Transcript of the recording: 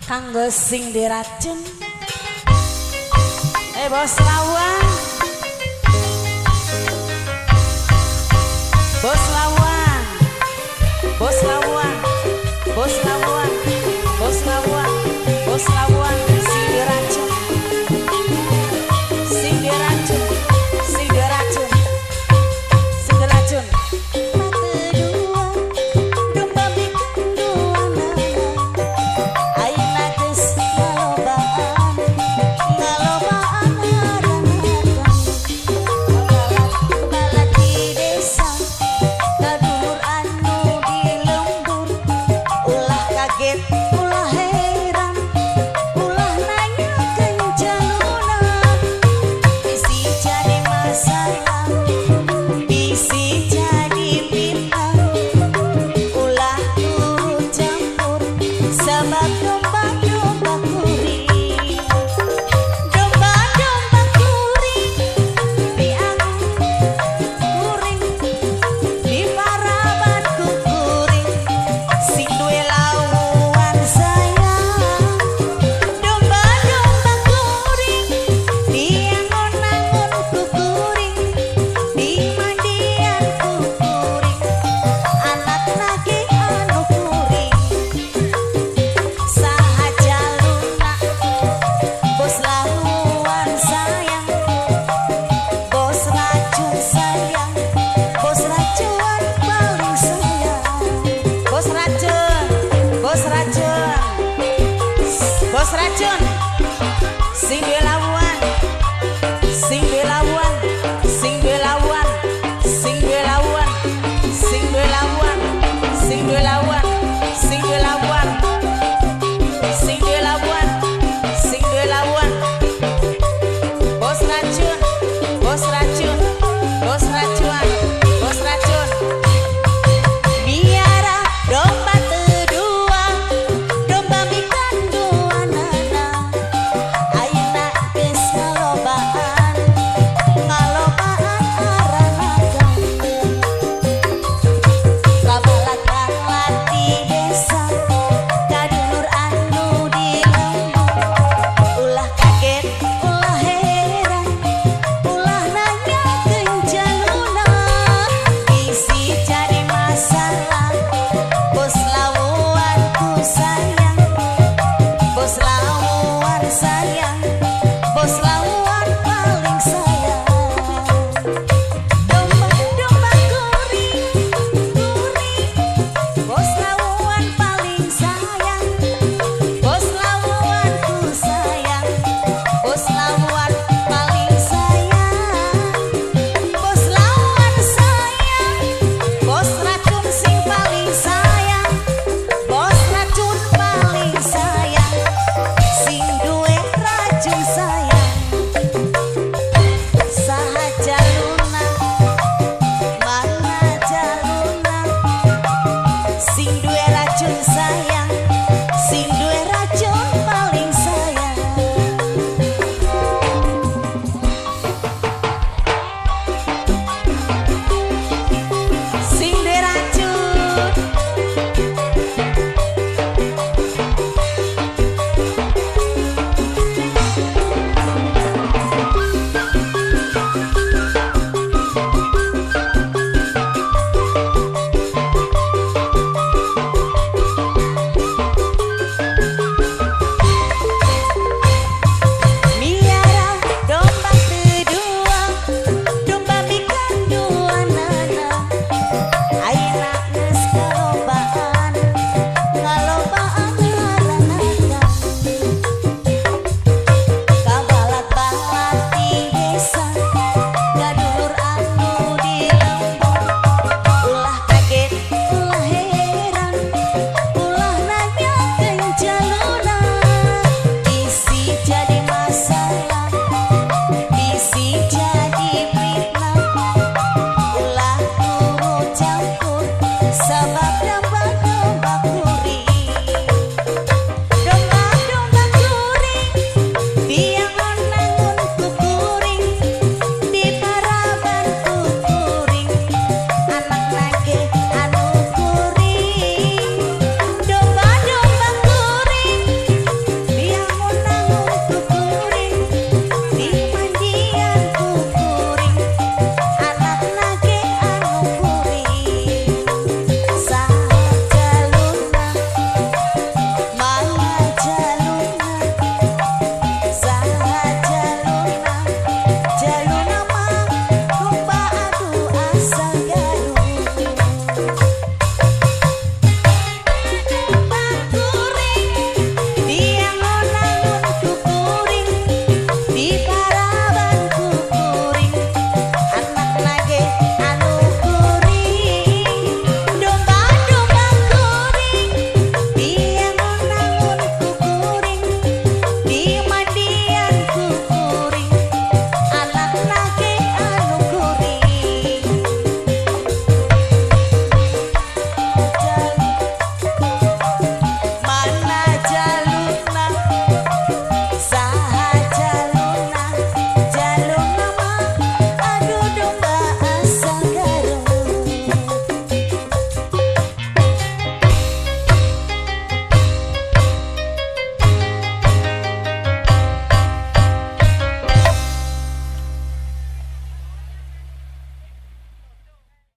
Kanggo sing diracun. Eh, bos lawan. Bos lawan. Bos lawan. Bos lawan. Bos lawan. Bos lawan sing diracun. Sing diracun. Sing diracun. Sing diracun. Mata dua domba bikin dua nama. Ayeuna geus ngalobaan, ngalobaan aranakan. Balad di desa, kadulur anu di lembur. Ulah kaget, ulah heran, ulah nanyakeun jaluna. Bisi jadi masalah, bisi jadi fitnah. Ulah turut campur, sebab domba-domba kuring, domba-domba kuring, diangon kuring, diparaban ku kuring, sing duwe lawuhan sayang. Domba-domba kuring, diangon-angon ku kuring, dimandian ku kuring, anakna ge anu kuring. Saha jaluna? Bos lawuhan sayang, bos racun sayang, bos racun paling sayang. Bos racun. Bos racun. Bos racun.